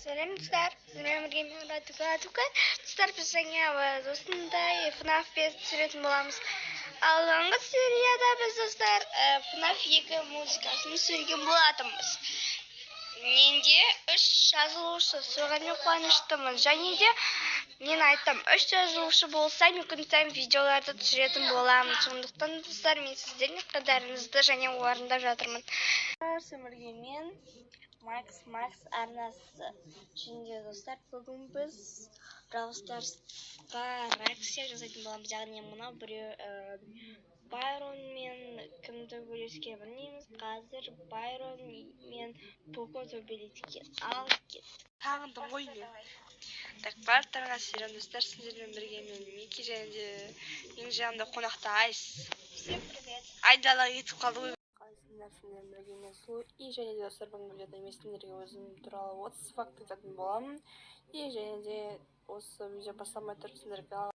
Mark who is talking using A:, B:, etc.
A: Сәлем, достар! Сіздермен бірге мен, Радуга Адука. Достар, біз жаңа осындай FNAF 5 түсіретін боламыз. Алдыңғы серияда біз, достар, FNAF 2 музыкасын түсірген болатынбыз. Менде үш жазылушы, соған мен қуаныштымын. Және де мен айттым, үш жазылушы болса, мен күн сайын видеоларды түсіретін боламын. Сондықтан, достар, мен сіздердің айтқандарыңызды және орындап жатырмын. Бірге мен, Макс Макс арнасы. Және де, достар, бүгін біз Brawl Starsқа реакция жасайтын боламыз. Яғни мынау біреу Байрон мен кімді төбелескен білмейміз. Қазір Байрон мен Поко төбелескен. Ал кеттік.
B: Сағындым ғой мен. Так, барлықтарыңа сәлем, достар! Сіздермен бірге мен, Мики, және де менің жанымда қонақта Айс.
A: Всем привет.
B: Айдалаға кетіп қалды ғой. Қалайсыңдар? Сіздермен бірге мен, Сұлу. И және де, достар, бүгінгі видеода мен сендерге өзім туралы 30 факт айтатын боламын. И және де осы видео басталмай тұрып, сендерге